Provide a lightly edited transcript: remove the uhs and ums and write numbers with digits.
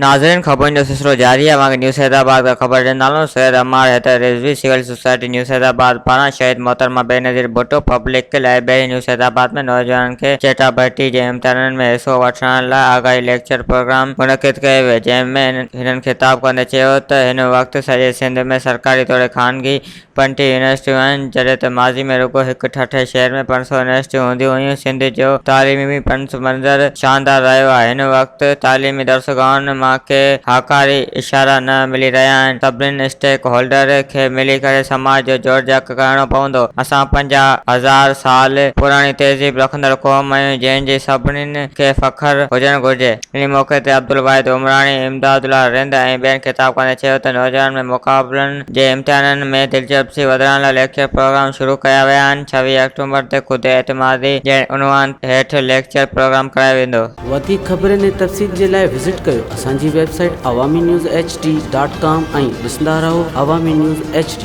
ناظرين خبرن جو سلسلو جاري آهي اوهان کي نيو سيدآباد کان خبر ڏيندا هلون Syed Ammar Haider Rizvi civil society new Saeedabad پاران شهيد محترمه Benazir Bhutto public library new Saeedabad ۾ نوجوانن کي چٽاڀيٽي جي امتحانن ۾ حصو وٺرائڻ لاء آگاهي ليڪچر پروگرام منعقد ڪيو ويو جنهن ۾ هنن خطاب ڪندي چيو ته هن وقت سڄي سنڌ ۾ سرڪاري توڙي خانگي 35 يونيورسٽيون آهن، جڏهن ته ماضي ۾ رڳو هڪ ٺٽي شهر ۾ 500 يونيورسٽيون هونديون هيون. سنڌ جو تعليمي پس منظر شاندار رهيو آهي. هن وقت تعليمي درسگاهن مان ڪي هاڪاري اشارا نه ملي رهيا آهن. سڀني اسٽيڪ هولڊر کي ملي ڪري سماج جو جوڙجڪ ڪرڻو پوندو. اسان 50,000 سال پراڻي تهذيب رکندڙ قوم آهيون، جنهن جي سڀني کي فخر هجڻ گهرجي. ان موقعي تي عبدالواحد عمراڻي، امداد الله رند ۽ ٻين خطاب ڪندي چيو ته نوجوانن ۾ مقابلن جي امتحانن ۾ دلچسپي وڌائڻ لاء ليڪچر پروگرام شروع ڪيا ويا آهن، 26 آڪٽومبر تي خود اعتمادي جي عنوان هيٺ ليڪچر پروگرام ڪرايو ويندو. وڌيڪ خبرن ۽ تفصيل جي لاء وزٽ ڪيو اسان جي website Awami news H D dot com ۽ ڏسندا رهو عوامي نيوز ايڇ ڊي.